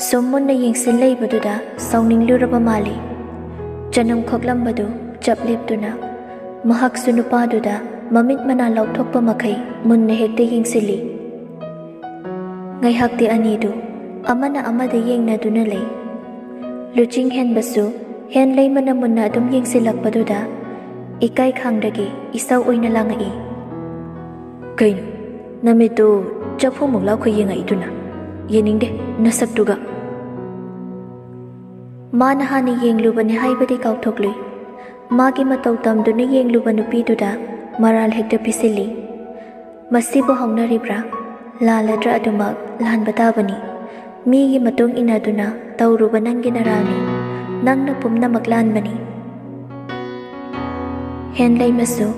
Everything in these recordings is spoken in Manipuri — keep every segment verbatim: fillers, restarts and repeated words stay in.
ꯁꯨꯝ ꯃꯨꯟꯅ ꯌꯦꯡꯁꯤꯜ ꯂꯩꯕꯗꯨꯗ ꯁꯥꯎꯅꯤꯡꯂꯨꯔꯕ ꯃꯥꯜꯂꯤ꯫ ꯆꯅꯝ ꯈꯣꯛꯂꯝꯕꯗꯨ ꯆꯞ ꯂꯦꯞꯇꯨꯅ ꯃꯍꯥꯛꯁꯨ ꯅꯨꯄꯥꯗꯨꯗ ꯃꯃꯤꯠ ꯃꯅꯥ ꯂꯥꯎꯊꯣꯛꯄ ꯃꯈꯩ ꯃꯨꯟꯅ ꯍꯦꯛꯇ ꯌꯦꯡꯁꯤꯜꯂꯤ꯫ ꯉꯥꯏꯍꯥꯛꯇꯤ ꯑꯅꯤꯗꯨ ꯑꯃꯅ ꯑꯃꯗ ꯌꯦꯡꯅꯗꯨꯅ ꯂꯩ꯫ ꯂꯨꯆꯤꯡ ꯍꯦꯟꯕꯁꯨ ꯍꯦꯟ ꯂꯩꯃꯅ ꯃꯨꯟꯅ ꯑꯗꯨꯝ ꯌꯦꯡꯁꯤꯜꯂꯛꯄꯗꯨꯗ ꯏꯀꯥꯏ ꯈꯥꯡꯗꯒꯤ ꯏꯁꯧ ꯑꯣꯏꯅ ꯂꯥꯡꯉꯛꯏ꯫ "ꯀꯩꯅꯣ, ꯅꯃꯤꯠꯇꯨ ꯆꯐꯨꯃꯨꯛ ꯂꯥꯎꯈꯩ ꯌꯦꯡꯉꯛꯏꯗꯨꯅ? ꯌꯦꯡꯅꯤꯡꯗꯦ ꯅꯁꯛꯇꯨꯒ!" ꯃꯥꯅ ꯍꯥꯟꯅ ꯌꯦꯡꯂꯨꯕꯅꯦ ꯍꯥꯏꯕꯗꯤ ꯀꯥꯎꯊꯣꯛꯂꯨꯏ꯫ ꯃꯥꯒꯤ ꯃꯇꯧ ꯇꯝꯗꯨꯅ ꯌꯦꯡꯂꯨꯕ ꯅꯨꯄꯤꯗꯨꯗ ꯃꯔꯥꯜ ꯍꯦꯛꯇ ꯄꯤꯁꯤꯜꯂꯤ꯫ ꯃꯁꯤꯕꯨ ꯍꯧꯅꯔꯤꯕ꯭ꯔꯥ? ꯂꯥꯜꯂꯗ꯭ꯔꯥ ꯑꯗꯨꯃꯛ ꯂꯥꯟꯕ ꯇꯥꯕꯅꯤ꯫ ꯃꯤꯒꯤ ꯃꯇꯨꯡ ꯏꯟꯅꯗꯨꯅ ꯇꯧꯔꯨꯕ ꯅꯪꯒꯤ ꯅꯔꯥꯜꯅꯤ꯫ ꯅꯪꯅ ꯄꯨꯝꯅꯃꯛ ꯂꯥꯟꯕꯅꯤ꯫ ꯍꯦꯟꯂꯩꯃꯁꯨ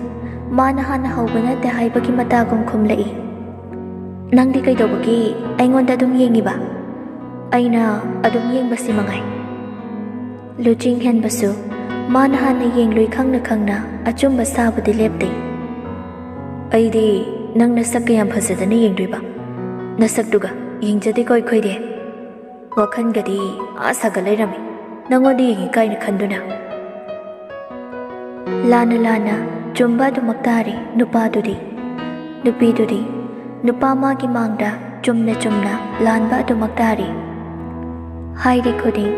ꯃꯥꯅ ꯍꯥꯟꯅ ꯍꯧꯕ ꯅꯠꯇꯦ ꯍꯥꯏꯕꯒꯤ ꯃꯇꯥꯒꯨꯝ ꯈꯨꯝꯂꯛꯏ꯫ "ꯅꯪꯗꯤ ꯀꯩꯗꯧꯕꯒꯤ ꯑꯩꯉꯣꯟꯗ ꯑꯗꯨꯝ ꯌꯦꯡꯉꯤꯕ? ꯑꯩꯅ ꯑꯗꯨꯝ ꯌꯦꯡꯕꯁꯤ ꯃꯉꯥꯏ꯫" ꯂꯨꯆꯤꯡ ꯍꯦꯟꯕꯁꯨ ꯃꯥꯅ ꯍꯥꯟꯅ ꯌꯦꯡꯂꯨꯏ ꯈꯪꯅ ꯈꯪꯅ ꯑꯆꯨꯝꯕ ꯁꯥꯕꯗꯤ ꯂꯦꯞꯇꯦ꯫ "ꯑꯩꯗꯤ ꯅꯪ ꯅꯁꯛ ꯀꯌꯥꯝ ꯐꯖꯗꯅ ꯌꯦꯡꯗꯣꯏꯕ? ꯅꯁꯛꯇꯨꯒ ꯌꯦꯡꯖꯗꯦꯀꯣ ꯑꯩꯈꯣꯏꯗꯤ꯫ ꯋꯥꯈꯜꯒꯗꯤ ꯑꯥ ꯁꯥꯒꯠ ꯂꯩꯔꯝꯃꯤ, ꯅꯪꯉꯣꯟꯗ ꯌꯦꯡꯉꯤ ꯀꯥꯏꯅ ꯈꯟꯗꯨꯅ꯫" ꯂꯥꯟꯅ ꯂꯥꯟꯅ ꯆꯨꯝꯕ ꯑꯗꯨꯃꯛ ꯇꯥꯔꯦ ꯅꯨꯄꯥꯗꯨꯗꯤ꯫ ꯅꯨꯄꯤꯗꯨꯗꯤ ꯅꯨꯄꯥ ꯃꯥꯒꯤ ꯃꯥꯡꯗ ꯆꯨꯝꯅ ꯆꯨꯝꯅ ꯂꯥꯟꯕ ꯑꯗꯨꯃꯛ ꯇꯥꯔꯦ꯫ ꯍꯥꯏꯔꯤ ꯈꯨꯗꯤꯡ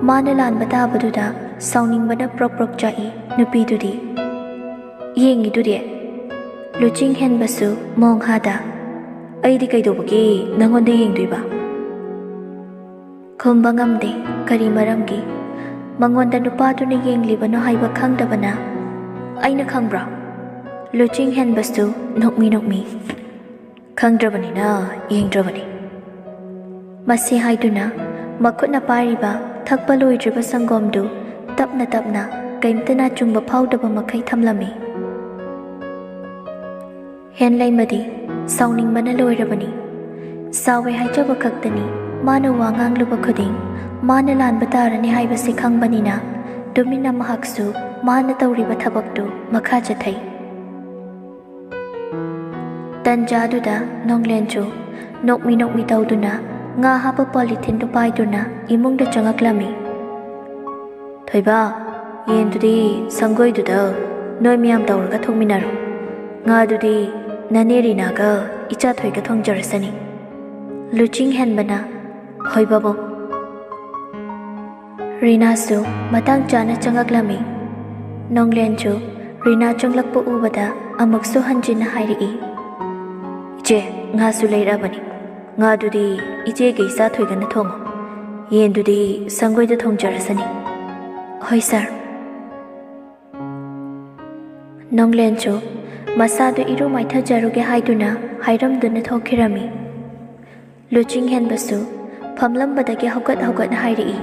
ꯃꯥꯅ ꯂꯥꯟꯕ ꯇꯥꯕꯗꯨꯗ ꯁꯥꯎꯅꯤꯡꯕꯅ ꯄ꯭ꯔꯣꯛ ꯄ꯭ꯔꯣꯛ ꯆꯥꯛꯏ ꯅꯨꯄꯤꯗꯨꯗꯤ꯫ "ꯌꯦꯡꯉꯤꯗꯨꯗꯤ?" ꯂꯨꯆꯤꯡ ꯍꯦꯟꯕꯁꯨ ꯃꯣꯡ ꯍꯥꯗ꯫ "ꯑꯩꯗꯤ ꯀꯩꯗꯧꯕꯒꯤ ꯅꯪꯉꯣꯟꯗ ꯌꯦꯡꯗꯣꯏꯕ?" ꯈꯨꯝꯕ ꯉꯝꯗꯦ꯫ ꯀꯔꯤ ꯃꯔꯝꯒꯤ ꯃꯉꯣꯟꯗ ꯅꯨꯄꯥꯗꯨꯅ ꯌꯦꯡꯂꯤꯕꯅꯣ ꯍꯥꯏꯕ ꯈꯪꯗꯕꯅ꯫ "ꯑꯩꯅ ꯈꯪꯕ꯭ꯔꯣ?" ꯂꯨꯆꯤꯡ ꯍꯦꯟꯕꯁꯨ ꯅꯣꯛꯃꯤ ꯅꯣꯛꯃꯤ꯫ "ꯈꯪꯗ꯭ꯔꯕꯅꯤꯅ ꯌꯦꯡꯗ꯭ꯔꯕꯅꯤ꯫" ꯃꯁꯤ ꯍꯥꯏꯗꯨꯅ ꯃꯈꯨꯠꯅ ꯄꯥꯏꯔꯤꯕ ꯊꯛꯄ ꯂꯣꯏꯗ꯭ꯔꯤꯕ ꯁꯪꯒꯣꯝꯗꯨ ꯇꯞꯅ ꯇꯞꯅ ꯀꯩꯝꯇꯅ ꯆꯨꯝꯕ ꯐꯥꯎꯗꯕ ꯃꯈꯩ ꯊꯝꯂꯝꯃꯤ꯫ ꯍꯦꯟꯂꯩꯃꯗꯤ ꯁꯥꯎꯅꯤꯡꯕꯅ ꯂꯣꯏꯔꯕꯅꯤ꯫ ꯁꯥꯎꯋꯦ ꯍꯥꯏꯖꯕ ꯈꯛꯇꯅꯤ, ꯃꯥꯅ ꯋꯥ ꯉꯥꯡꯂꯨꯕ ꯈꯨꯗꯤꯡ ꯃꯥꯅ ꯂꯥꯟꯕ ꯇꯥꯔꯅꯤ ꯍꯥꯏꯕꯁꯤ ꯈꯪꯕꯅꯤꯅ ꯇꯨꯃꯤꯟꯅ ꯃꯍꯥꯛꯁꯨ ꯃꯥꯅ ꯇꯧꯔꯤꯕ ꯊꯕꯛꯇꯨ ꯃꯈꯥ ꯆꯠꯊꯩ꯫ ꯇꯟꯖꯥꯗꯨꯗ ꯅꯣꯡꯂꯦꯟꯁꯨ ꯅꯣꯛꯃꯤ ꯅꯣꯛꯃꯤ ꯇꯧꯗꯨꯅ ꯉꯥ ꯍꯥꯞꯄ ꯄꯣꯂꯤꯊꯤꯟꯗꯨ ꯄꯥꯏꯗꯨꯅ ꯏꯃꯨꯡꯗ ꯆꯪꯉꯛꯂꯝꯃꯤ꯫ "ꯊꯣꯏꯕ, ꯌꯦꯟꯗꯨꯗꯤ ꯁꯪꯒꯣꯏꯗꯨꯗ ꯅꯣꯏ ꯃꯌꯥꯝ ꯇꯧꯔꯒ ꯊꯣꯡꯃꯤꯟꯅꯔꯣ꯫ ꯉꯥꯗꯨꯗꯤ ꯅꯅꯦ ꯔꯤꯅꯥꯒ ꯏꯆꯥ ꯊꯣꯏꯒ ꯊꯣꯡꯖꯔꯁꯅꯤ꯫" ꯂꯨꯆꯤꯡ ꯍꯦꯟꯕꯅ, "ꯍꯣꯏ ꯕꯥꯕꯣꯛ꯫" ꯔꯤꯅꯥꯁꯨ ꯃꯇꯥꯡ ꯆꯥꯅ ꯆꯪꯉꯛꯂꯝꯃꯤ꯫ ꯅꯣꯡꯂꯦꯟꯁꯨ ꯔꯤꯅꯥ ꯆꯪꯂꯛꯄ ꯎꯕꯗ ꯑꯃꯨꯛꯁꯨ ꯍꯟꯖꯤꯟꯅ ꯍꯥꯏꯔꯛꯏ, "ꯏꯆꯦ, ꯉꯥꯁꯨ ꯂꯩꯔꯛꯑꯕꯅꯤ꯫ ꯉꯥꯗꯨꯗꯤ ꯏꯆꯦꯒ ꯏꯆꯥ ꯊꯣꯏꯒꯅ ꯊꯣꯡꯉꯣ꯫ ꯌꯦꯟꯗꯨꯗꯤ ꯁꯪꯒꯣꯏꯗ ꯊꯣꯡꯖꯔꯁꯅꯤ꯫" "ꯍꯣꯏ ꯁꯥꯔ꯫" ꯅꯣꯡꯂꯦꯟꯁꯨ ꯃꯁꯥꯗꯨ ꯏꯔꯨ ꯃꯥꯏꯊꯖꯔꯨꯒꯦ ꯍꯥꯏꯗꯨꯅ ꯍꯥꯏꯔꯝꯗꯨꯅ ꯊꯣꯛꯈꯤꯔꯝꯃꯤ꯫ ꯂꯨꯆꯤꯡ ꯍꯦꯟꯕꯁꯨ ꯐꯝꯂꯝꯕꯗꯒꯤ ꯍꯧꯒꯠ ꯍꯧꯒꯠꯅ ꯍꯥꯏꯔꯛꯏ,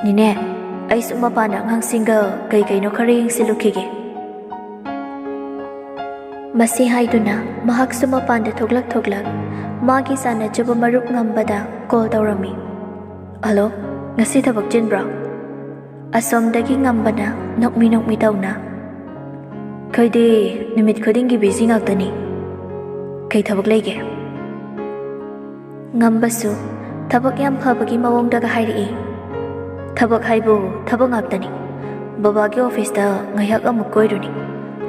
"ꯅꯦꯅꯦ, ꯑꯩꯁꯨ ꯃꯄꯥꯟꯗ ꯑꯉꯥꯡꯁꯤꯡꯒ ꯀꯩ ꯀꯩꯅꯣ ꯈꯔ ꯌꯦꯡꯁꯤꯜꯂꯨꯈꯤꯒꯦ꯫" ꯃꯁꯤ ꯍꯥꯏꯗꯨꯅ ꯃꯍꯥꯛꯁꯨ ꯃꯄꯥꯟꯗ ꯊꯣꯛꯂꯛ ꯊꯣꯛꯂꯛ ꯃꯥꯒꯤ ꯆꯥꯟꯅꯖꯕ ꯃꯔꯨꯞ ꯉꯝꯕꯗ ꯀꯣꯜ ꯇꯧꯔꯝꯃꯤ꯫ "ꯍꯜꯂꯣ, ꯉꯁꯤ ꯊꯕꯛ ꯆꯤꯟꯕ꯭ꯔꯣ?" ꯑꯁꯣꯝꯗꯒꯤ ꯉꯝꯕꯅ ꯅꯣꯛꯃꯤ ꯅꯣꯛꯃꯤ ꯇꯧꯅ, "ꯑꯩꯈꯣꯏꯗꯤ ꯅꯨꯃꯤꯠ ꯈꯨꯗꯤꯡꯒꯤ ꯕꯤꯖꯤ ꯉꯥꯛꯇꯅꯤ꯫ ꯀꯩ ꯊꯕꯛ ꯂꯩꯒꯦ?" ꯉꯝꯕꯁꯨ ꯊꯕꯛ ꯌꯥꯝ ꯐꯕꯒꯤ ꯃꯑꯣꯡꯗꯒ ꯍꯥꯏꯔꯛꯏ, "ꯊꯕꯛ ꯍꯥꯏꯕꯨ ꯊꯕꯛ ꯉꯥꯛꯇꯅꯤ꯫ ꯕꯕꯥꯒꯤ ꯑꯣꯐꯤꯁꯇ ꯉꯥꯏꯍꯥꯛ ꯑꯃꯨꯛ ꯀꯣꯏꯔꯨꯅꯤ꯫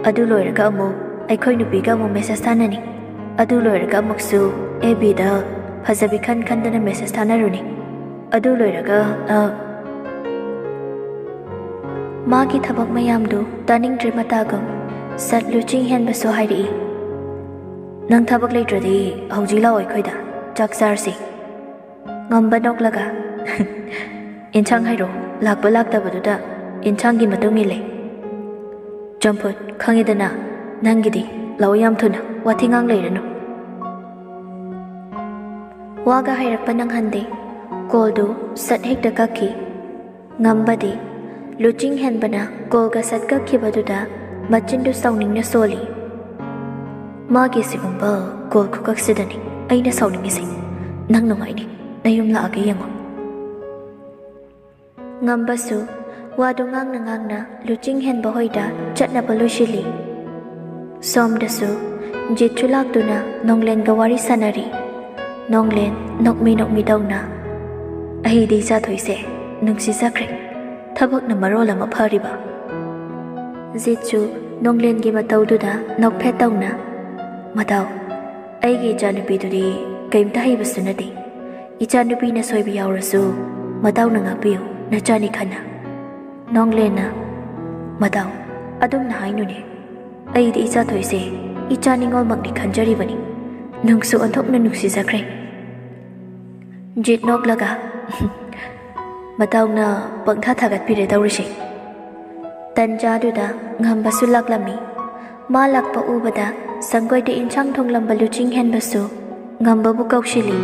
ꯑꯗꯨ ꯂꯣꯏꯔꯒ ꯑꯃꯨꯛ ꯑꯩꯈꯣꯏ ꯅꯨꯄꯤꯒ ꯑꯃꯨꯛ ꯃꯦꯁꯦꯖ ꯊꯥꯅꯅꯤ꯫ ꯑꯗꯨ ꯂꯣꯏꯔꯒ ꯑꯃꯨꯛꯁꯨ ꯑꯦꯐ ꯕꯤꯗ ꯐꯖꯕꯤ ꯈꯟ ꯈꯟꯗꯅ ꯃꯦꯁꯦꯖ ꯊꯥꯅꯔꯨꯅꯤ꯫ ꯑꯗꯨ ꯂꯣꯏꯔꯒ, ꯑ," ꯃꯥꯒꯤ ꯊꯕꯛ ꯃꯌꯥꯝꯗꯨ ꯇꯥꯅꯤꯡꯗ꯭ꯔꯦ ꯃꯇꯥꯒꯨꯝ ꯁꯠ ꯂꯨꯆꯤꯡ ꯍꯦꯟꯕꯁꯨ ꯍꯥꯏꯔꯛꯏ, "ꯅꯪ ꯊꯕꯛ ꯂꯩꯇ꯭ꯔꯗꯤ ꯍꯧꯖꯤꯛ ꯂꯥꯛꯑꯣ ꯑꯩꯈꯣꯏꯗ, ꯆꯥꯛ ꯆꯥꯔꯁꯤ꯫" ꯉꯝꯕ ꯅꯣꯛꯂꯒ, "ꯏꯟꯁꯥꯡ ꯍꯥꯏꯔꯣ, ꯂꯥꯛꯄ ꯂꯥꯛꯇꯕꯗꯨꯗ ꯏꯟꯁꯥꯡꯒꯤ ꯃꯇꯨꯡ ꯏꯜꯂꯦ꯫ ꯆꯝꯐꯨꯠ, ꯈꯪꯉꯦꯗꯅ, ꯅꯪꯒꯤꯗꯤ꯫ ꯂꯥꯛꯑꯣ ꯌꯥꯝ ꯊꯨꯅ, ꯋꯥꯊꯤ ꯉꯥꯡ ꯂꯩꯔꯅꯨ꯫" ꯋꯥꯒ ꯍꯥꯏꯔꯛꯄ ꯅꯪꯍꯟꯗꯦ꯫ ꯀꯣꯜꯗꯨ ꯁꯠ ꯍꯦꯛꯇ ꯀꯛꯈꯤ꯫ ꯉꯝꯕꯗꯤ ꯂꯨꯆꯤꯡ ꯍꯦꯟꯕꯅ ꯀꯣꯜꯒ ꯁꯠ ꯀꯛꯈꯤꯕꯗꯨꯗ ꯃꯆꯤꯟꯗꯨ ꯁꯥꯎꯅꯤꯡꯅ ꯁꯣꯜꯂꯤ꯫ "ꯃꯥꯒꯤ ꯁꯤꯒꯨꯝꯕ ꯀꯣꯜ ꯈꯨꯀꯛꯁꯤꯗꯅꯤ ꯑꯩꯅ ꯁꯥꯎꯅꯤꯡꯉꯤꯁꯦ꯫ ꯅꯪ ꯅꯨꯡꯉꯥꯏꯅꯤ, ꯅꯌꯨꯝ ꯂꯥꯛꯑꯒ ꯌꯦꯡꯉꯣ꯫" ꯉꯝꯕꯁꯨ ꯋꯥꯗꯨ ꯉꯥꯡꯅ ꯉꯥꯡꯅ ꯂꯨꯆꯤꯡ ꯍꯦꯟꯕ ꯍꯣꯏꯗ ꯆꯠꯅꯕ ꯂꯣꯏꯁꯤꯜꯂꯤ꯫ ꯁꯣꯝꯗꯁꯨ ꯖꯤꯠꯁꯨ ꯂꯥꯛꯇꯨꯅ ꯅꯣꯡꯂꯦꯟꯒ ꯋꯥꯔꯤ ꯁꯥꯟꯅꯔꯤ꯫ ꯅꯣꯡꯂꯦꯟ ꯅꯣꯛꯃꯤ ꯅꯣꯛꯃꯤ ꯇꯧꯅ, "ꯑꯩꯗꯤ ꯏꯆꯥꯊꯣꯏꯁꯦ ꯅꯨꯡꯁꯤꯖꯈ꯭ꯔꯦ, ꯊꯕꯛꯅ ꯃꯔꯣꯜ ꯑꯃ ꯐꯔꯤꯕ꯫" ꯖꯤꯠꯁꯨ ꯅꯣꯡꯂꯦꯟꯒꯤ ꯃꯇꯧꯗꯨꯗ ꯅꯣꯛꯐꯦꯠ ꯇꯧꯅ, "ꯃꯇꯥꯎ, ꯑꯩꯒꯤ ꯏꯆꯥꯅꯨꯄꯤꯗꯨꯗꯤ ꯀꯩꯝꯇ ꯍꯩꯕꯁꯨ ꯅꯠꯇꯦ꯫ ꯏꯆꯥꯅꯨꯄꯤꯅ ꯁꯣꯏꯕ ꯌꯥꯎꯔꯁꯨ ꯃꯇꯥꯎꯅ ꯉꯥꯛꯄꯤꯌꯨ, ꯅꯆꯥꯅꯤ ꯈꯟꯅ꯫" ꯅꯣꯡꯂꯦꯟꯅ, "ꯃꯇꯥꯎ, ꯑꯗꯨꯝꯅ ꯍꯥꯏꯅꯨꯅꯦ꯫ ꯑꯩꯗꯤ ꯏꯆꯥꯊꯣꯏꯁꯦ ꯏꯆꯥ ꯅꯤꯉꯣꯜꯃꯛꯅꯤ ꯈꯟꯖꯔꯤꯕꯅꯤ꯫ ꯅꯨꯡꯁꯨ ꯑꯣꯟꯊꯣꯛꯅ ꯅꯨꯡꯁꯤꯖꯈ꯭ꯔꯦ꯫" ꯖꯤꯠ ꯅꯣꯛꯂꯒ, "ꯃꯇꯥꯎꯅ ꯄꯪꯊꯥ ꯊꯥꯒꯠꯄꯤꯔꯦ ꯇꯧꯔꯤꯁꯦ꯫" ꯇꯟꯖꯥꯗꯨꯗ ꯉꯝꯕꯁꯨ ꯂꯥꯛꯂꯝꯃꯤ꯫ ꯃꯥ ꯂꯥꯛꯄ ꯎꯕꯗ ꯁꯪꯒꯣꯏꯗ ꯏꯟꯁꯥꯡ ꯊꯣꯡꯂꯝꯕ ꯂꯨꯆꯤꯡ ꯍꯦꯟꯕꯁꯨ ꯉꯝꯕꯕꯨ ꯀꯧꯁꯤꯜꯂꯤ꯫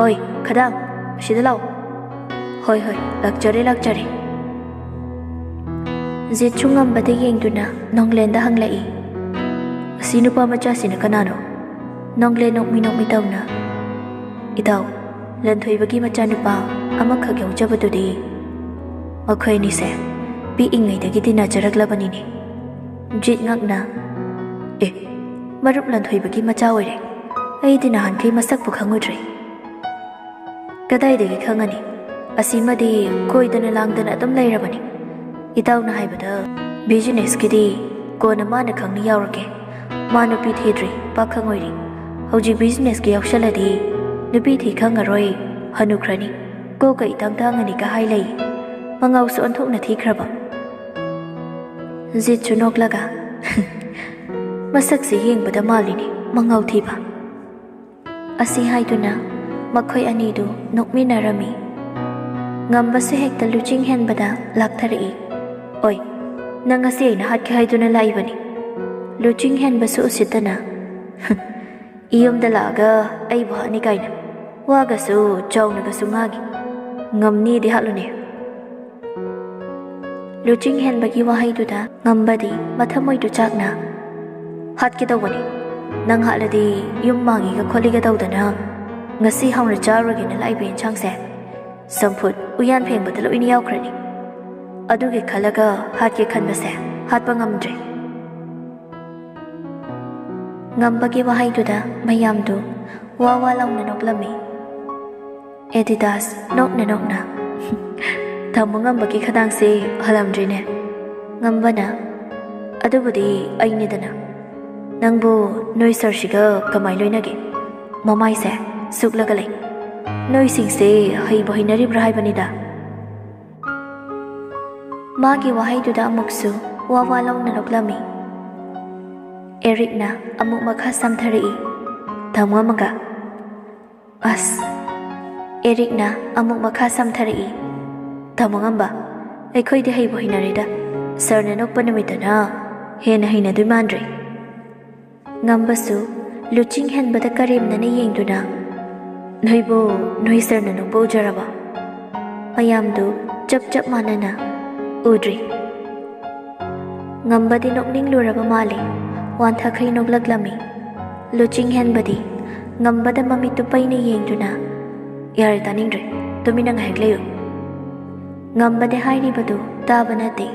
"ꯑꯣꯏ, ꯈꯗꯥꯡ, ꯑꯁꯤꯗ ꯂꯥꯛꯑꯣ꯫" "ꯍꯣꯏ, ꯍꯣꯏ, ꯂꯥꯛꯆꯔꯦ, ꯂꯥꯛꯆꯔꯦ꯫" ꯖꯤꯠꯁꯨ ꯉꯝꯕꯗ ꯌꯦꯡꯗꯨꯅ ꯅꯣꯡꯂꯦꯟꯗ ꯍꯪꯂꯛꯏ, "ꯑꯁꯤ ꯅꯨꯄꯥ ꯃꯆꯥꯁꯤꯅ ꯀꯅꯥꯅꯣ?" ꯅꯣꯡꯂꯦꯟ ꯅꯣꯛꯃꯤ ꯅꯣꯛꯃꯤ ꯇꯧꯅ, "ꯏꯇꯥꯎ, ꯂꯟꯊꯣꯏꯕꯒꯤ ꯃꯆꯥꯅꯨꯄꯥ ꯑꯃꯈꯛ ꯌꯥꯎꯖꯕꯗꯨꯗꯤ?" "ꯃꯈꯣꯏ ꯑꯅꯤꯁꯦ ꯄꯤꯛꯏꯉꯩꯗꯒꯤ ꯇꯤꯟꯅꯖꯔꯛꯂꯕꯅꯤꯅꯦ꯫" ꯖꯤꯠ ꯉꯛꯅ, "ꯑꯦ, ꯃꯔꯨꯞ ꯂꯟꯊꯣꯏꯕꯒꯤ ꯃꯆꯥ ꯑꯣꯏꯔꯦ꯫ ꯑꯩꯗꯤ ꯅꯍꯥꯟꯈꯩ ꯃꯁꯛꯄꯨ ꯈꯪꯉꯨꯗ꯭ꯔꯦ꯫" "ꯀꯗꯥꯏꯗꯒꯤ ꯈꯪꯉꯅꯤ? ꯑꯁꯤꯃꯗꯤ ꯀꯣꯏꯗꯅ ꯂꯥꯡꯗꯅ ꯑꯗꯨꯝ ꯂꯩꯔꯕꯅꯤ꯫ ꯏꯇꯥꯎꯅ ꯍꯥꯏꯕꯗ ꯕꯤꯖꯤꯅꯦꯁꯀꯤꯗꯤ ꯀꯣꯟꯅ ꯃꯥꯅ ꯈꯪꯅꯤ ꯌꯥꯎꯔꯒꯦ꯫ ꯃꯥ ꯅꯨꯄꯤ ꯊꯤꯗ꯭ꯔꯤ, ꯄꯥꯈꯪ ꯑꯣꯏꯔꯤ꯫ ꯍꯧꯖꯤꯛ ꯕꯤꯖꯤꯅꯦꯁꯀꯤ ꯌꯥꯎꯁꯜꯂꯗꯤ ꯅꯨꯄꯤ ꯊꯤ ꯈꯪꯉꯔꯣꯏ, ꯍꯅꯨꯈ꯭ꯔꯅꯤ꯫ ꯀꯣꯛꯀ ꯏꯇꯥꯡ ꯇꯥꯡꯉꯅꯤꯒ ꯍꯥꯏ ꯂꯩ꯫ ꯃꯉꯥꯎꯁꯨ ꯑꯣꯟꯊꯣꯛꯅ ꯊꯤꯈ꯭ꯔꯕ꯫" ꯖꯤꯠꯁꯨ ꯅꯣꯛꯂꯒ, "ꯃꯁꯛꯁꯦ ꯌꯦꯡꯕꯗ ꯃꯥꯜꯂꯤꯅꯦ, ꯃꯉꯥꯎ ꯊꯤꯕ꯫" ꯑꯁꯤ ꯍꯥꯏꯗꯨꯅ ꯃꯈꯣꯏ ꯑꯅꯤꯗꯨ ꯅꯣꯛꯃꯤꯟꯅꯔꯝꯃꯤ꯫ ꯉꯝꯕꯁꯨ ꯍꯦꯛꯇ ꯂꯨꯆꯤꯡ ꯍꯦꯟꯕꯗ ꯂꯥꯛꯊꯔꯛꯏ꯫ "ꯑꯣꯏ, ꯅꯪ ꯉꯁꯤ ꯑꯩꯅ ꯍꯥꯠꯀꯦ ꯍꯥꯏꯗꯨꯅ ꯂꯥꯛꯏꯕꯅꯤ꯫" ꯂꯨꯆꯤꯡ ꯍꯦꯟꯕꯁꯨ ꯎꯁꯤꯠꯇꯅ, "ꯏꯌꯨꯝꯗ ꯂꯥꯛꯑꯒ ꯑꯩꯕꯨ ꯍꯥꯠꯅꯤ ꯀꯥꯏꯅ ꯋꯥꯒꯁꯨ ꯆꯥꯎꯅꯒꯁꯨ ꯉꯥꯡꯉꯤ꯫ ꯉꯝꯅꯤꯗꯤ ꯍꯥꯠꯂꯨꯅꯦ꯫" ꯂꯨꯆꯤꯡ ꯍꯦꯟꯕꯒꯤ ꯋꯥꯍꯩꯗꯨꯗ ꯉꯝꯕꯗꯤ ꯃꯊꯃꯣꯏꯗꯨ ꯆꯥꯛꯅ, "ꯍꯥꯠꯀꯦ ꯇꯧꯕꯅꯤ꯫ ꯅꯪ ꯍꯥꯠꯂꯗꯤ ꯌꯨꯝ ꯃꯥꯡꯉꯤꯒ ꯈꯣꯠꯂꯤꯒ ꯇꯧꯗꯅ ꯉꯁꯤ ꯍꯧꯅ ꯆꯥꯔꯨꯔꯒꯦꯅ ꯂꯥꯛꯏꯕ ꯌꯦꯟꯁꯥꯡꯁꯦ ꯆꯝꯐꯨꯠ ꯎꯌꯥꯟ ꯐꯦꯡꯕꯗ ꯂꯣꯏꯅ ꯌꯥꯎꯈ꯭ꯔꯅꯤ꯫ ꯑꯗꯨꯒꯤ ꯈꯜꯂꯒ ꯍꯥꯠꯀꯦ ꯈꯟꯕꯁꯦ ꯍꯥꯠꯄ ꯉꯝꯗ꯭ꯔꯦ꯫" ꯉꯝꯕꯒꯤ ꯋꯥꯍꯩꯗꯨꯗ ꯃꯌꯥꯝꯗꯨ ꯋꯥ ꯋꯥ ꯂꯥꯎꯅ ꯅꯣꯛꯂꯝꯃꯤ꯫ ꯑꯦꯗꯤꯗꯥꯁ ꯅꯣꯛꯅ ꯅꯣꯛꯅ꯫ ꯇꯥꯃꯣ ꯉꯝꯕꯒꯤ ꯈꯗꯥꯡꯁꯦ ꯍꯜꯂꯝꯗ꯭ꯔꯤꯅꯦ꯫ ꯉꯝꯕꯅ, "ꯑꯗꯨꯕꯨꯗꯤ ꯑꯩꯅꯤꯗꯅ꯫ ꯅꯪꯕꯨ ꯅꯣꯏ ꯁꯥꯔꯁꯤꯒ ꯀꯃꯥꯏ ꯂꯣꯏꯅꯒꯦ? ꯃꯃꯥꯏꯁꯦ ꯁꯨꯛꯂꯒ ꯂꯩ꯫ ꯅꯣꯏꯁꯤꯡꯁꯦ ꯍꯩꯕꯨ ꯍꯩꯅꯔꯤꯕ꯭ꯔꯥ ꯍꯥꯏꯕꯅꯤꯗ"꯫ ꯃꯥꯒꯤ ꯋꯥꯍꯩꯗꯨꯗ ꯑꯃꯨꯛꯁꯨ ꯋꯥ ꯋꯥ ꯂꯥꯎꯅ ꯅꯣꯛꯂꯝꯃꯤ꯫ ꯑꯦꯔꯤꯛꯅ ꯑꯃꯨꯛ ꯃꯈꯥ ꯁꯝꯊꯔꯛꯏ꯫ "ꯇꯥꯃꯣ ꯑꯃꯒ"꯫ ꯑꯁ꯫ ꯑꯦꯔꯤꯛꯅ ꯑꯃꯨꯛ ꯃꯈꯥ ꯁꯝꯊꯔꯛꯏ꯫ "ꯇꯥꯃꯣ ꯉꯝꯕ, ꯑꯩꯈꯣꯏꯗꯤ ꯍꯩꯕꯨ ꯍꯩꯅꯔꯦꯗ꯫ ꯁꯥꯔꯅ ꯅꯣꯛꯄ ꯅꯨꯃꯤꯠꯇꯅ ꯍꯦꯟꯅ ꯍꯩꯅꯗꯣꯏ ꯃꯥꯟꯗ꯭ꯔꯦ"꯫ ꯉꯝꯕꯁꯨ ꯂꯨꯆꯤꯡ ꯍꯦꯟꯕꯗ ꯀꯔꯦꯝꯅꯅ ꯌꯦꯡꯗꯨꯅ, "ꯅꯣꯏꯕꯨ ꯅꯣꯏ ꯁꯥꯔꯅ ꯅꯣꯛꯄ ꯎꯖꯔꯕ?" ꯃꯌꯥꯝꯗꯨ ꯆꯞ ꯆꯞ ꯃꯥꯟꯅꯅ, "ꯎꯗ꯭ꯔꯤ"꯫ ꯉꯝꯕꯗꯤ ꯅꯣꯛꯅꯤꯡꯂꯨꯔꯕ ꯃꯥꯜꯂꯦ꯫ ꯋꯥꯟꯊꯈꯩ ꯅꯣꯛꯂꯛꯂꯝꯃꯤ꯫ ꯂꯨꯆꯤꯡ ꯍꯦꯟꯕꯗꯤ ꯉꯝꯕꯗ ꯃꯃꯤꯠꯇꯨ ꯄꯩꯅ ꯌꯦꯡꯗꯨꯅ, "ꯌꯥꯔꯦ, ꯇꯥꯅꯤꯡꯗ꯭ꯔꯦ꯫ ꯇꯨꯃꯤꯟꯅ ꯉꯥꯏꯍꯥꯛ ꯂꯩꯌꯨ"꯫ ꯉꯝꯕꯗꯤ ꯍꯥꯏꯔꯤꯕꯗꯨ ꯇꯥꯕ ꯅꯠꯇꯦ꯫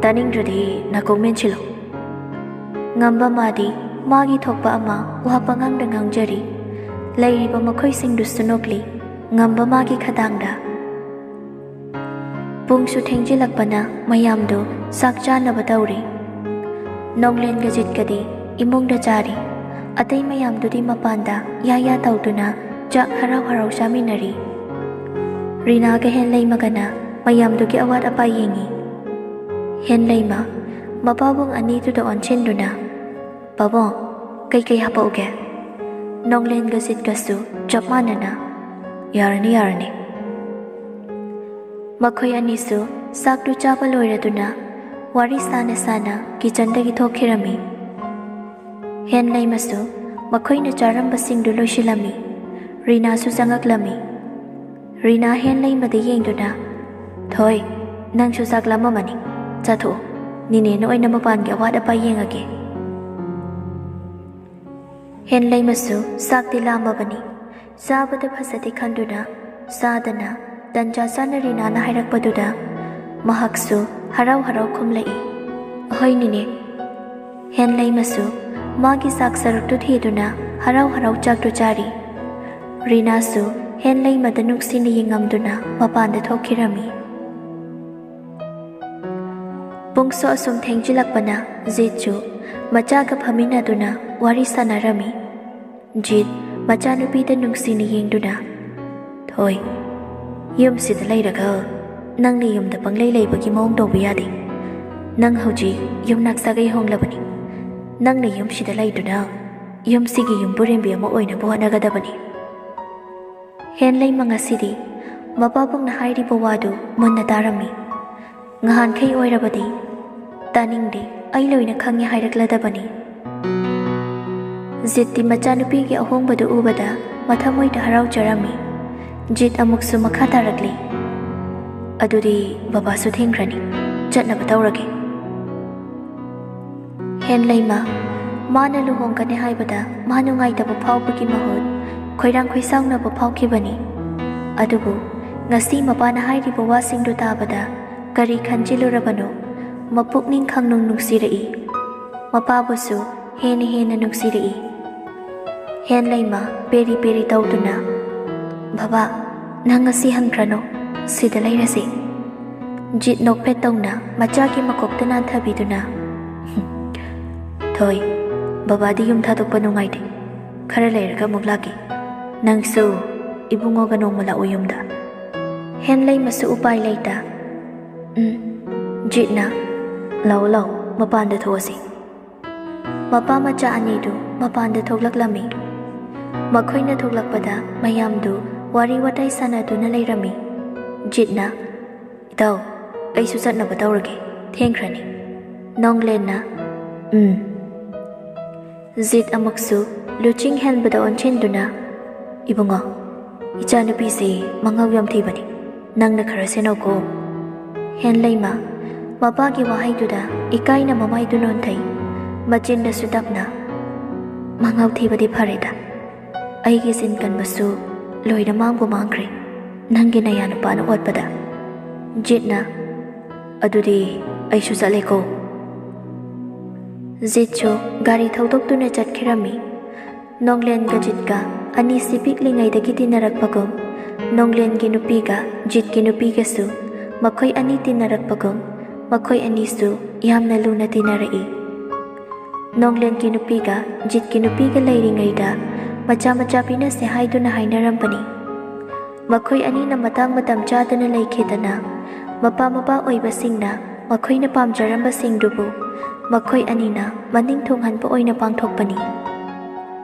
"ꯇꯥꯅꯤꯡꯗ꯭ꯔꯗꯤ ꯅꯥꯀꯣꯡ ꯃꯦꯟꯁꯤꯜꯂꯨ"꯫ ꯉꯝꯕ ꯃꯥꯗꯤ ꯃꯥꯒꯤ ꯊꯣꯛꯄ ꯑꯃ ꯋꯥ ꯄꯉꯥꯡꯗ ꯉꯥꯡꯖꯔꯤ꯫ ꯂꯩꯔꯤꯕ ꯃꯈꯣꯏꯁꯤꯡꯗꯨꯁꯨ ꯅꯣꯛꯂꯤ꯫ ꯉꯝꯕ ꯃꯥꯒꯤ ꯈꯗꯥꯡꯗ꯫ ꯄꯨꯡꯁꯨ ꯊꯦꯡꯖꯤꯜꯂꯛꯄꯅ ꯃꯌꯥꯝꯗꯨ ꯆꯥꯛ ꯆꯥꯅꯕ ꯇꯧꯔꯤ꯫ ꯅꯣꯡꯂꯦꯟꯒ ꯖꯤꯠꯀꯗꯤ ꯏꯃꯨꯡꯗ ꯆꯥꯔꯤ꯫ ꯑꯇꯩ ꯃꯌꯥꯝꯗꯨꯗꯤ ꯃꯄꯥꯟꯗ ꯌꯥ ꯌꯥ ꯇꯧꯗꯨꯅ ꯆꯥꯛ ꯍꯔꯥꯎ ꯍꯔꯥꯎ ꯆꯥꯃꯤꯟꯅꯔꯤ꯫ ꯔꯤꯅꯥꯒ ꯍꯦꯟꯂꯩꯃꯒꯅ ꯃꯌꯥꯝꯗꯨꯒꯤ ꯑꯋꯥꯠ ꯑꯄꯥ ꯌꯦꯡꯉꯤ꯫ ꯍꯦꯟꯂꯩꯃ, ꯃꯄꯥꯕꯨꯡ ꯑꯅꯤꯗꯨꯗ ꯑꯣꯟꯁꯤꯟꯗꯨꯅ, "ꯄꯥꯕꯨꯡ, ꯀꯩꯀꯩ ꯍꯥꯄꯛꯎꯒꯦ?" ꯅꯣꯡꯂꯦꯟꯒ ꯖꯤꯠꯀꯁꯨ ꯆꯞ ꯃꯥꯟꯅꯅ, "ꯌꯥꯔꯅꯤ, ꯌꯥꯔꯅꯤ"꯫ ꯃꯈꯣꯏ ꯑꯅꯤꯁꯨ ꯆꯥꯛꯇꯨ ꯆꯥꯕ ꯂꯣꯏꯔꯗꯨꯅ ꯋꯥꯔꯤ ꯁꯥꯅ ꯁꯥꯅ ꯀꯤꯆꯟꯗꯒꯤ ꯊꯣꯛꯈꯤꯔꯝꯃꯤ꯫ ꯍꯦꯟꯂꯩꯃꯁꯨ ꯃꯈꯣꯏꯅ ꯆꯥꯔꯝꯕꯁꯤꯡꯗꯨ ꯂꯣꯏꯁꯤꯜꯂꯝꯃꯤ꯫ ꯔꯤꯅꯥꯁꯨ ꯆꯪꯉꯛꯂꯝꯃꯤ꯫ ꯔꯤꯅꯥ ꯍꯦꯟꯂꯩꯃꯗ ꯌꯦꯡꯗꯨꯅ, "ꯊꯣꯏ, ꯅꯪꯁꯨ ꯆꯥꯛ ꯂꯥꯝꯃꯝꯃꯅꯤ꯫ ꯆꯥꯊꯣꯛꯑꯣ꯫ ꯅꯤꯅꯦꯅ ꯑꯣꯏꯅ ꯃꯄꯥꯟꯒꯤ ꯑꯋꯥꯠ ꯑꯄꯥ ꯌꯦꯡꯉꯒꯦ"꯫ ꯍꯦꯟꯂꯩꯃꯁꯨ ꯆꯥꯛꯇꯤ ꯂꯥꯝꯃꯕꯅꯤ꯫ ꯆꯥꯕꯗ ꯐꯖꯗꯦ ꯈꯟꯗꯨꯅ ꯆꯥꯗꯅ ꯇꯟꯖꯥ ꯆꯥꯅ ꯔꯤꯅꯥꯅ ꯍꯥꯏꯔꯛꯄꯗꯨꯗ ꯃꯍꯥꯛꯁꯨ ꯍꯔꯥꯎ ꯍꯔꯥꯎ ꯈꯨꯝꯂꯛꯏ, "ꯑꯍꯣꯏ ꯅꯤꯅꯦ"꯫ ꯍꯦꯟꯂꯩꯃꯁꯨ ꯃꯥꯒꯤ ꯆꯥꯛ ꯁꯔꯨꯛꯇꯨ ꯊꯤꯗꯨꯅ ꯍꯔꯥꯎ ꯍꯔꯥꯎ ꯆꯥꯛꯇꯨ ꯆꯥꯔꯤ꯫ ꯔꯤꯅꯥꯁꯨ ꯍꯦꯟꯂꯩꯃꯗ ꯅꯨꯡꯁꯤꯅ ꯌꯦꯡꯉꯝꯗꯨꯅ ꯃꯄꯥꯟꯗ ꯊꯣꯛꯈꯤꯔꯝꯃꯤ꯫ ꯄꯨꯡꯁꯨ ꯑꯁꯨꯝ ꯊꯦꯡꯖꯤꯜꯂꯛꯄꯅ ꯖꯤꯠꯁꯨ ꯃꯆꯥꯒ ꯐꯝꯃꯤꯟꯅꯗꯨꯅ ꯋꯥꯔꯤ ꯁꯥꯟꯅꯔꯝꯃꯤ꯫ ꯖꯤꯠ ꯃꯆꯥꯅꯨꯄꯤꯗ ꯅꯨꯡꯁꯤꯅ ꯌꯦꯡꯗꯨꯅ, "ꯊꯣꯏ, ꯌꯨꯝꯁꯤꯗ ꯂꯩꯔꯒ ꯅꯪꯅ ꯌꯨꯝꯗ ꯄꯪꯂꯩ ꯂꯩꯕꯒꯤ ꯃꯑꯣꯡ ꯇꯧꯕ ꯌꯥꯗꯦ꯫ ꯅꯪ ꯍꯧꯖꯤꯛ ꯌꯨꯝꯅꯥꯛ ꯁꯥꯒꯩ ꯍꯣꯡꯂꯕꯅꯤ꯫ ꯅꯪꯅ ꯌꯨꯝꯁꯤꯗ ꯂꯩꯗꯨꯅ ꯌꯨꯝꯁꯤꯒꯤ ꯌꯨꯝꯕꯨꯔꯦꯝꯕꯤ ꯑꯃ ꯑꯣꯏꯅꯕ ꯍꯣꯠꯅꯒꯗꯕꯅꯤ꯫" ꯍꯦꯟꯂꯩꯃ ꯉꯁꯤꯗꯤ ꯃꯄꯥꯕꯨꯡꯅ ꯍꯥꯏꯔꯤꯕ ꯋꯥꯗꯨ ꯃꯨꯟꯅ ꯇꯥꯔꯝꯃꯤ꯫ ꯉꯍꯥꯟꯈꯩ ꯑꯣꯏꯔꯕꯗꯤ, "ꯇꯥꯅꯤꯡꯗꯦ, ꯑꯩ ꯂꯣꯏꯅ ꯈꯪꯉꯦ" ꯍꯥꯏꯔꯛꯂꯗꯕꯅꯤ꯫ ꯖꯤꯠꯇꯤ ꯃꯆꯥꯅꯨꯄꯤꯒꯤ ꯑꯍꯣꯡꯕꯗꯨ ꯎꯕꯗ ꯃꯊꯃꯣꯏꯗ ꯍꯔꯥꯎꯖꯔꯝꯃꯤ꯫ ꯖꯤꯠ ꯑꯃꯨꯛꯁꯨ ꯃꯈꯥ ꯇꯥꯔꯛꯂꯤ, "ꯑꯗꯨꯗꯤ ꯕꯕꯥꯁꯨ ꯊꯦꯡꯈ꯭ꯔꯅꯤ, ꯆꯠꯅꯕ ꯇꯧꯔꯒꯦ꯫" ꯍꯦꯟꯂꯩꯃ, ꯃꯥꯅ ꯂꯨꯍꯣꯡꯒꯅꯤ ꯍꯥꯏꯕꯗ ꯃꯥ ꯅꯨꯡꯉꯥꯏꯇꯕ ꯐꯥꯎꯕꯒꯤ ꯃꯍꯨꯠ ꯈꯣꯏꯔꯥꯡ ꯈꯣꯏꯁꯥꯎꯅꯕ ꯐꯥꯎꯈꯤꯕꯅꯤ꯫ ꯑꯗꯨꯕꯨ ꯉꯁꯤ ꯃꯄꯥꯅ ꯍꯥꯏꯔꯤꯕ ꯋꯥꯁꯤꯡꯗꯨ ꯇꯥꯕꯗ ꯀꯔꯤ ꯈꯟꯖꯤꯜꯂꯨꯔꯕꯅꯣ, ꯃꯄꯨꯛꯅꯤꯡ ꯈꯪꯅꯨꯡ ꯅꯨꯡꯁꯤꯔꯛꯏ꯫ ꯃꯄꯥꯕꯨꯁꯨ ꯍꯦꯟꯅ ꯍꯦꯟꯅ ꯅꯨꯡꯁꯤꯔꯛꯏ꯫ ꯍꯦꯟꯂꯩꯃ ꯄꯦꯔꯤ ꯄꯦꯔꯤ ꯇꯧꯗꯨꯅ, "ꯕꯕꯥ, ꯅꯪ ꯉꯁꯤ ꯍꯟꯈ꯭ꯔꯅꯨ, ꯁꯤꯗ ꯂꯩꯔꯁꯤ꯫" ꯖꯤꯠ ꯅꯣꯛꯐꯦꯠ ꯇꯧꯅ ꯃꯆꯥꯒꯤ ꯃꯀꯣꯛꯇ ꯅꯥꯟꯊꯕꯤꯗꯨꯅ, "ꯊꯣꯏ, ꯕꯕꯥꯗꯤ ꯌꯨꯝ ꯊꯥꯗꯣꯛꯄ ꯅꯨꯡꯉꯥꯏꯇꯦ꯫ ꯈꯔ ꯂꯩꯔꯒ ꯑꯃꯨꯛ ꯂꯥꯛꯀꯦ꯫ ꯅꯪꯁꯨ ꯏꯕꯨꯡꯉꯣꯒ ꯅꯣꯡꯃ ꯂꯥꯛꯎ ꯌꯨꯝꯗ꯫" ꯍꯦꯟꯂꯩꯃꯁꯨ ꯎꯄꯥꯏ ꯂꯩꯇ, "ꯎꯝ꯫" ꯖꯤꯠꯅ, "ꯂꯥꯛꯑꯣ, ꯂꯥꯛꯑꯣ, ꯃꯄꯥꯟꯗ ꯊꯣꯛꯑꯁꯤ꯫" ꯃꯄꯥ ꯃꯆꯥ ꯑꯅꯤꯗꯨ ꯃꯄꯥꯟꯗ ꯊꯣꯛꯂꯛꯂꯝꯃꯤ꯫ ꯃꯈꯣꯏꯅ ꯊꯣꯛꯂꯛꯄꯗ ꯃꯌꯥꯝꯗꯨ ꯋꯥꯔꯤ ꯋꯥꯇꯥꯏ ꯁꯥꯟꯅꯗꯨꯅ ꯂꯩꯔꯝꯃꯤ꯫ ꯖꯤꯠꯅ, "ꯏꯇꯥꯎ, ꯑꯩꯁꯨ ꯆꯠꯅꯕ ꯇꯧꯔꯒꯦ, ꯊꯦꯡꯈ꯭ꯔꯅꯤ꯫" ꯅꯣꯡꯂꯦꯟꯅ, "ꯎꯝ꯫" ꯖꯤꯠ ꯑꯃꯨꯛꯁꯨ ꯂꯨꯆꯤꯡ ꯍꯦꯟꯕꯗ ꯑꯣꯟꯁꯤꯟꯗꯨꯅ, "ꯏꯕꯨꯡꯉꯣ, ꯏꯆꯥꯅꯨꯄꯤꯁꯤ ꯃꯉꯥꯎ ꯌꯥꯝ ꯊꯤꯕꯅꯤ, ꯅꯪꯅ ꯈꯔ ꯁꯦꯟꯅꯧꯀꯣ꯫" ꯍꯦꯟꯂꯩꯃ ꯃꯄꯥꯒꯤ ꯋꯥꯍꯩꯗꯨꯗ ꯏꯀꯥꯏꯅ ꯃꯃꯥꯏꯗꯨ ꯅꯣꯟꯊꯩ꯫ ꯃꯆꯤꯟꯗꯁꯨ ꯇꯞꯅ, "ꯃꯉꯥꯎ ꯊꯤꯕꯗꯤ ꯐꯔꯦꯗ, ꯑꯩꯒꯤ ꯆꯤꯟ ꯀꯟꯕꯁꯨ ꯂꯣꯏꯅ ꯃꯥꯡꯕꯨ ꯃꯥꯡꯈ꯭ꯔꯦ ꯅꯪꯒꯤ ꯅꯌꯥꯅꯨꯄꯥꯅ ꯑꯣꯠꯄꯗ꯫" ꯖꯤꯠꯅ, "ꯑꯗꯨꯗꯤ ꯑꯩꯁꯨ ꯆꯠꯂꯦꯀꯣ꯫" ꯖꯤꯠꯁꯨ ꯒꯥꯔꯤ ꯊꯧꯗꯣꯛꯇꯨꯅ ꯆꯠꯈꯤꯔꯝꯃꯤ꯫ ꯅꯣꯡꯂꯦꯟꯒ ꯖꯤꯠꯀ ꯑꯅꯤꯁꯤ ꯄꯤꯛꯂꯤꯉꯩꯗꯒꯤ ꯇꯤꯟꯅꯔꯛꯄꯒꯨꯝ, ꯅꯣꯡꯂꯦꯟꯒꯤ ꯅꯨꯄꯤꯒ ꯖꯤꯠꯀꯤ ꯅꯨꯄꯤꯒꯁꯨ ꯃꯈꯣꯏ ꯑꯅꯤ ꯇꯤꯟꯅꯔꯛꯄꯒꯨꯝ, ꯃꯈꯣꯏ ꯑꯅꯤꯁꯨ ꯌꯥꯝꯅ ꯂꯨꯅ ꯇꯤꯟꯅꯔꯛꯏ꯫ ꯅꯣꯡꯂꯦꯟꯒꯤ ꯅꯨꯄꯤꯒ ꯖꯤꯠꯀꯤ ꯅꯨꯄꯤꯒ ꯂꯩꯔꯤꯉꯩꯗ ꯃꯆꯥ ꯃꯆꯥ ꯄꯤꯅꯁꯦ ꯍꯥꯏꯗꯨꯅ ꯍꯥꯏꯅꯔꯝꯕꯅꯤ꯫ ꯃꯈꯣꯏ ꯑꯅꯤꯅ ꯃꯇꯥꯡ ꯃꯇꯝ ꯆꯥꯗꯅ ꯂꯩꯈꯤꯗꯅ, ꯃꯄꯥ ꯃꯄꯥ ꯑꯣꯏꯕꯁꯤꯡꯅ ꯃꯈꯣꯏꯅ ꯄꯥꯝꯖꯔꯝꯕꯁꯤꯡꯗꯨꯕꯨ ꯃꯈꯣꯏ ꯑꯅꯤꯅ ꯃꯅꯤꯡ ꯊꯨꯡꯍꯟꯕ ꯑꯣꯏꯅ ꯄꯥꯡꯊꯣꯛꯄꯅꯤ꯫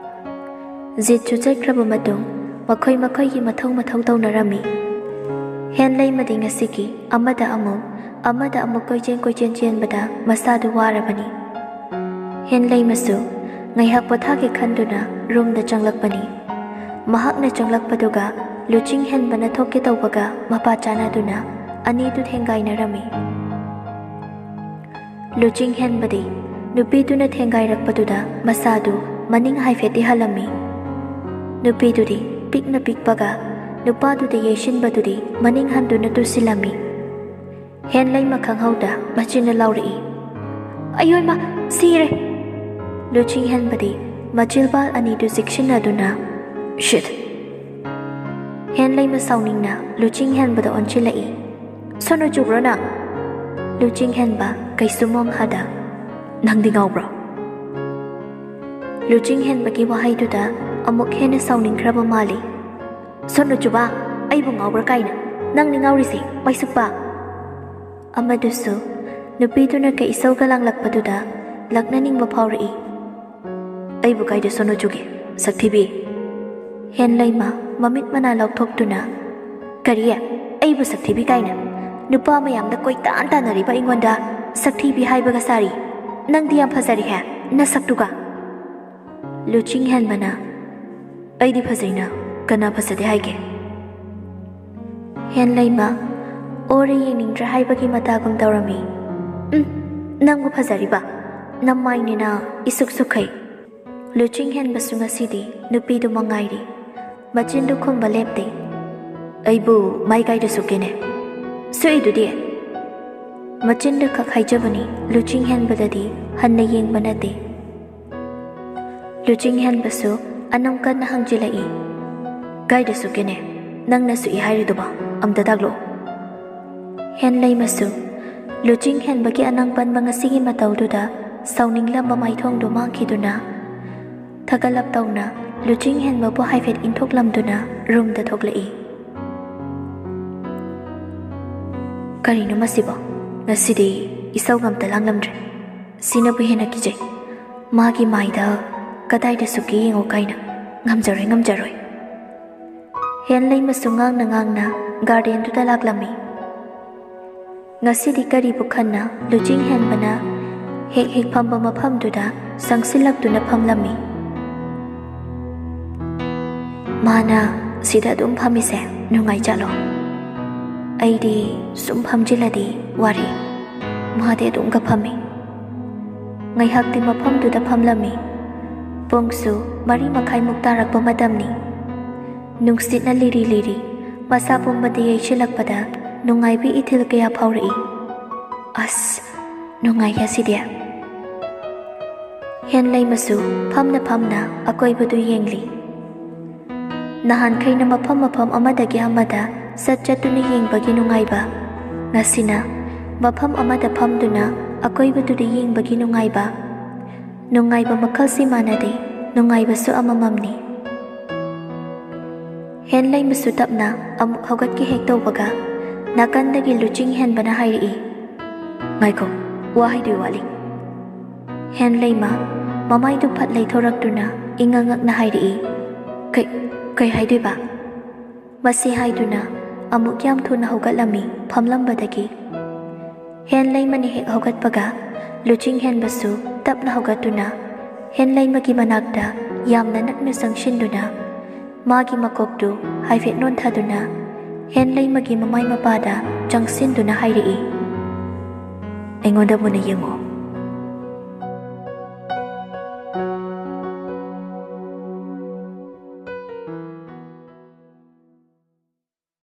ꯖꯤꯠꯁꯨ ꯆꯠꯈ꯭ꯔꯕ ꯃꯇꯨꯡ ꯃꯈꯣꯏ ꯃꯈꯣꯏꯒꯤ ꯃꯊꯧ ꯃꯊꯧ ꯇꯧꯅꯔꯝꯃꯤ꯫ ꯍꯦꯟꯂꯩꯃꯗꯤ ꯉꯁꯤꯒꯤ ꯑꯃꯗ ꯑꯃꯨꯛ, ꯑꯃꯗ ꯑꯃꯨꯛ ꯀꯣꯏꯆꯦꯟ ꯀꯣꯏꯆꯦꯟ ꯆꯦꯟꯕꯗ ꯃꯁꯥꯗꯨ ꯋꯥꯔꯕꯅꯤ꯫ ꯍꯦꯟꯂꯩꯃꯁꯨ ꯉꯥꯏꯍꯥꯛ ꯄꯣꯊꯥꯒꯦ ꯈꯟꯗꯨꯅ ꯔꯨꯝꯗ ꯆꯪꯂꯛꯄꯅꯤ꯫ ꯃꯍꯥꯛꯅ ꯆꯪꯂꯛꯄꯗꯨꯒ ꯂꯨꯆꯤꯡ ꯍꯦꯟꯕꯅ ꯊꯣꯛꯀꯦ ꯇꯧꯕꯒ ꯃꯄꯥ ꯆꯥꯅꯗꯨꯅ ꯑꯅꯤꯗꯨ ꯊꯦꯡꯒꯥꯏꯅꯔꯝꯃꯤ꯫ ꯂꯨꯆꯤꯡ ꯍꯦꯟꯕꯗꯤ ꯅꯨꯄꯤꯗꯨꯅ ꯊꯦꯡꯒꯥꯏꯔꯛꯄꯗꯨꯗ ꯃꯁꯥꯗꯨ ꯃꯅꯤꯡ ꯍꯥꯏꯐꯦꯠꯇꯤ ꯍꯜꯂꯝꯃꯤ꯫ ꯅꯨꯄꯤꯗꯨꯗꯤ ꯄꯤꯛꯅ ꯄꯤꯛꯄꯒ ꯅꯨꯄꯥꯗꯨꯗ ꯌꯩꯁꯤꯟꯕꯗꯨꯗꯤ ꯃꯅꯤꯡ ꯍꯟꯗꯨꯅ ꯇꯨꯁꯤꯜꯂꯝꯃꯤ꯫ ꯍꯦꯟꯂꯩꯃ ꯈꯪꯍꯧꯗ ꯃꯆꯤꯟꯅ ꯂꯥꯎꯔꯛꯏ, "ꯑꯌꯣꯏꯃ, ꯁꯤꯔꯦ!" ꯂꯨꯆꯤꯡ ꯍꯦꯟꯕꯗꯤ ꯃꯆꯤꯜꯕꯥꯜ ꯑꯅꯤꯗꯨ ꯆꯤꯛꯁꯤꯟꯅꯗꯨꯅ, "ꯁꯤꯠ!" ꯍꯦꯟꯂꯩꯃ ꯁꯥꯎꯅꯤꯡꯅ ꯂꯨꯆꯤꯡ ꯍꯦꯟꯕꯗ ꯑꯣꯟꯁꯤꯜꯂꯛꯏ꯫ "ꯁꯣꯅꯣ ꯆꯨꯕ꯭ꯔꯣ ꯅꯪ?" ꯂꯨꯆꯤꯡ ꯍꯦꯟꯕ ꯀꯩꯁꯨ ꯃꯣꯡ ꯍꯥꯗ, "ꯅꯪꯗꯤ ꯉꯥꯎꯕ꯭ꯔꯣ?" ꯂꯨꯆꯤꯡ ꯍꯦꯟꯕꯒꯤ ꯋꯥꯍꯩꯗꯨꯗ ꯑꯃꯨꯛ ꯍꯦꯟꯅ ꯁꯥꯎꯅꯤꯡꯈ꯭ꯔꯕ ꯃꯥꯜꯂꯤ꯫ "ꯁꯣꯅꯣ ꯆꯨꯕ, ꯑꯩꯕꯨ ꯉꯥꯎꯕ꯭ꯔꯥ ꯀꯥꯏꯅ? ꯅꯪꯅꯤ ꯉꯥꯎꯔꯤꯁꯦ, ꯃꯩꯁꯨꯛꯄ!" ꯑꯃꯗꯨꯁꯨ ꯅꯨꯄꯤꯗꯨꯅ ꯀꯩ ꯏꯁꯧꯒ ꯂꯥꯡꯂꯛꯄꯗꯨꯗ ꯂꯛꯅꯅꯤꯡꯕ ꯐꯥꯎꯔꯛꯏ꯫ "ꯑꯩꯕꯨ ꯀꯥꯏꯗ ꯁꯣꯅꯣ ꯆꯨꯒꯦ, ꯁꯛꯊꯤꯕꯤ?" ꯍꯦꯟꯂꯩꯃ ꯃꯃꯤꯠ ꯃꯅꯥ ꯂꯥꯎꯊꯣꯛꯇꯨꯅ, "ꯀꯔꯤ? ꯑꯩꯕꯨ ꯁꯛꯊꯤꯕꯤ ꯀꯥꯏꯅ? ꯅꯨꯄꯥ ꯃꯌꯥꯝꯗ ꯀꯣꯏꯇꯥꯟ ꯇꯥꯟꯅꯔꯤꯕ ꯑꯩꯉꯣꯟꯗ ꯁꯛꯊꯤꯕꯤ ꯍꯥꯏꯕꯒ ꯁꯥꯔꯤ? ꯅꯪꯗꯤ ꯌꯥꯝ ꯐꯖꯔꯤꯍꯦ, ꯅꯁꯛꯇꯨꯒ!" ꯂꯨꯆꯤꯡ ꯍꯦꯟꯕꯅ, "ꯑꯩꯗꯤ ꯐꯖꯩꯅ, ꯀꯅꯥ ꯐꯖꯗꯦ ꯍꯥꯏꯒꯦ?" ꯍꯦꯟꯂꯩꯃ ꯑꯣꯔ ꯌꯦꯡꯅꯤꯡꯗ꯭ꯔꯦ ꯍꯥꯏꯕꯒꯤ ꯃꯇꯥꯒꯨꯝ ꯇꯧꯔꯝꯃꯤ꯫ "ꯎꯝ, ꯅꯪꯕꯨ ꯐꯖꯔꯤꯕ? ꯅꯃꯥꯏꯅꯤꯅ ꯏꯁꯨꯛ ꯁꯨꯛꯈꯩ!" ꯂꯨꯆꯤꯡ ꯍꯦꯟꯕꯁꯨ ꯉꯁꯤꯗꯤ ꯅꯨꯄꯤꯗꯨ ꯃꯉꯥꯏꯔꯤ꯫ ꯃꯆꯤꯟꯗꯨ ꯈꯨꯝꯕ ꯂꯦꯞꯇꯦ꯫ "ꯑꯩꯕꯨ ꯃꯥꯏ ꯀꯥꯏꯗ ꯁꯨꯛꯀꯦꯅꯦ? ꯁꯨꯛꯏꯗꯨꯗꯤ!" ꯃꯆꯤꯟꯗ ꯈꯛ ꯍꯥꯏꯖꯕꯅꯤ, ꯂꯨꯆꯤꯡ ꯍꯦꯟꯕꯗꯗꯤ ꯍꯟꯅ ꯌꯦꯡꯕ ꯅꯠꯇꯦ꯫ ꯂꯨꯆꯤꯡ ꯍꯦꯟꯕꯁꯨ ꯑꯅꯝ ꯀꯟꯅ ꯍꯪꯖꯤꯜꯂꯛꯏ꯫ "ꯀꯥꯏꯗ ꯁꯨꯛꯀꯦꯅꯦ? ꯅꯪꯅ ꯁꯨꯛꯏ ꯍꯥꯏꯔꯤꯗꯨꯕꯣ? ꯑꯝꯇ ꯇꯥꯛꯂꯛꯑꯣ꯫" ꯍꯦꯟꯂꯩꯃꯁꯨ ꯂꯨꯆꯤꯡ ꯍꯦꯟꯕꯒꯤ ꯑꯅꯝ ꯄꯟꯕ ꯉꯁꯤꯒꯤ ꯃꯇꯧꯗꯨꯗ ꯁꯥꯎꯅꯤꯡꯂꯝꯕ ꯃꯥꯏꯊꯣꯡꯗꯨ ꯃꯥꯡꯈꯤꯗꯨꯅ ꯊꯒꯠꯂꯞ ꯇꯧꯅ ꯂꯨꯆꯤꯡ ꯍꯦꯟꯕꯕꯨ ꯍꯥꯏꯐꯦꯠ ꯏꯟꯊꯣꯛꯂꯝꯗꯨꯅ ꯔꯨꯝꯗ ꯊꯣꯛꯂꯛꯏ꯫ "ꯀꯔꯤꯅꯣ ꯃꯁꯤꯕꯣ? ꯉꯁꯤꯗꯤ ꯏꯁꯧꯒ ꯑꯝꯇ ꯂꯥꯡꯂꯝꯗ꯭ꯔꯦ꯫ ꯁꯤꯅꯕꯨ ꯍꯦꯟꯅ ꯀꯤꯖꯩ꯫ ꯃꯥꯒꯤ ꯃꯥꯏꯗ ꯀꯗꯥꯏꯗ ꯁꯨꯛꯀꯦ ꯌꯦꯡꯉꯣ ꯀꯥꯏꯅ꯫ ꯉꯝꯖꯔꯣꯏ, ꯉꯝꯖꯔꯣꯏ꯫" ꯍꯦꯟꯂꯩꯃꯁꯨ ꯉꯥꯡꯅ ꯉꯥꯡꯅ ꯒꯥꯔꯗꯦꯟꯗꯨꯗ ꯂꯥꯛꯂꯝꯃꯤ꯫ ꯉꯁꯤꯗꯤ ꯀꯔꯤꯕꯨ ꯈꯟꯅ ꯂꯨꯆꯤꯡ ꯍꯦꯟꯕꯅ ꯍꯦꯛ ꯍꯦꯛ ꯐꯝꯕ ꯃꯐꯝꯗꯨꯗ ꯆꯪꯁꯤꯜꯂꯛꯇꯨꯅ ꯐꯝꯂꯝꯃꯤ꯫ "ꯃꯥꯅ ꯁꯤꯗ ꯑꯗꯨꯝ ꯐꯝꯃꯤꯁꯦ ꯅꯨꯡꯉꯥꯏꯖꯥꯠꯂꯣ? ꯑꯩꯗꯤ ꯁꯨꯝ ꯐꯝꯖꯤꯜꯂꯗꯤ ꯋꯥꯔꯦ꯫ ꯃꯥꯗꯤ ꯑꯗꯨꯝꯒ ꯐꯝꯃꯤ꯫" ꯉꯥꯏꯍꯥꯛꯇꯤ ꯃꯐꯝꯗꯨꯗ ꯐꯝꯂꯝꯃꯤ꯫ ꯄꯨꯡꯁꯨ ꯃꯔꯤ ꯃꯈꯥꯏꯃꯨꯛ ꯇꯥꯔꯛꯄ ꯃꯇꯝꯅꯤ꯫ ꯅꯨꯡꯁꯤꯠꯅ ꯂꯤꯔꯤ ꯂꯤꯔꯤ ꯃꯁꯥ ꯄꯨꯝꯕꯗ ꯌꯩꯁꯤꯜꯂꯛꯄꯗ ꯅꯨꯡꯉꯥꯏꯕꯤ ꯏꯊꯤꯜ ꯀꯌꯥ ꯐꯥꯎꯔꯛꯏ꯫ "ꯑꯁ, ꯅꯨꯡꯉꯥꯏꯌꯦ ꯁꯤꯗꯤ꯫" ꯍꯦꯟꯂꯩꯃꯁꯨ ꯐꯝꯅ ꯐꯝꯅ ꯑꯀꯣꯏꯕꯗꯨ ꯌꯦꯡꯂꯤ꯫ ꯅꯍꯥꯟꯈꯩꯅ ꯃꯐꯝ ꯃꯐꯝ ꯑꯃꯗꯒꯤ ꯑꯃꯗ ꯆꯠ ꯆꯠꯇꯨꯅ ꯌꯦꯡꯕꯒꯤ ꯅꯨꯡꯉꯥꯏꯕ, ꯉꯁꯤꯅ ꯃꯐꯝ ꯑꯃꯗ ꯐꯝꯗꯨꯅ ꯑꯀꯣꯏꯕꯗꯨꯗ ꯌꯦꯡꯕꯒꯤ ꯅꯨꯡꯉꯥꯏꯕ꯫ ꯅꯨꯡꯉꯥꯏꯕ ꯃꯈꯜꯁꯤ ꯃꯥꯟꯅꯗꯦ, ꯅꯨꯡꯉꯥꯏꯕꯁꯨ ꯑꯃꯃꯝꯅꯤ꯫ ꯍꯦꯟꯂꯩꯃꯁꯨ ꯇꯞꯅ ꯑꯃꯨꯛ ꯍꯧꯒꯠꯀꯦ ꯍꯦꯛ ꯇꯧꯕꯒ, ꯅꯥꯀꯟꯗꯒꯤ ꯂꯨꯆꯤꯡ ꯍꯦꯟꯕꯅ ꯍꯥꯏꯔꯛꯏ, "ꯉꯥꯏꯈꯣ, ꯋꯥ ꯍꯥꯏꯗꯣꯏ ꯋꯥꯠꯂꯤ꯫" ꯍꯦꯟꯂꯩꯃ ꯃꯃꯥꯏꯗꯨ ꯐꯠ ꯂꯩꯊꯣꯔꯛꯇꯨꯅ ꯏꯉꯛ ꯉꯛꯅ ꯍꯥꯏꯔꯛꯏ, "ꯀꯩ, ꯀꯩ ꯍꯥꯏꯗꯣꯏꯕ?" ꯃꯁꯤ ꯍꯥꯏꯗꯨꯅ ꯑꯃꯨꯛ ꯌꯥꯝ ꯊꯨꯅ ꯍꯧꯒꯠꯂꯝꯃꯤ ꯐꯝꯂꯝꯕꯗꯒꯤ꯫ ꯍꯦꯟꯂꯩꯃꯅ ꯍꯦꯛ ꯍꯧꯒꯠꯄꯒ, ꯂꯨꯆꯤꯡ ꯍꯦꯟꯕꯁꯨ ꯇꯞꯅ ꯍꯧꯒꯠꯇꯨꯅ ꯍꯦꯟꯂꯩꯃꯒꯤ ꯃꯅꯥꯛꯇ ꯌꯥꯝꯅ ꯅꯛꯅ ꯆꯪꯁꯤꯟꯗꯨꯅ, ꯃꯥꯒꯤ ꯃꯀꯣꯛꯇꯨ ꯍꯥꯏꯐꯦꯠ ꯅꯣꯟꯊꯗꯨꯅ ꯍꯦꯟꯂꯩꯃꯒꯤ ꯃꯃꯥꯏ ꯃꯄꯥꯗ ꯆꯪꯁꯤꯟꯗꯨꯅ ꯍꯥꯏꯔꯛꯏ, "ꯑꯩꯉꯣꯟꯗ ꯃꯨꯟꯅ ꯌꯦꯡꯉꯨ,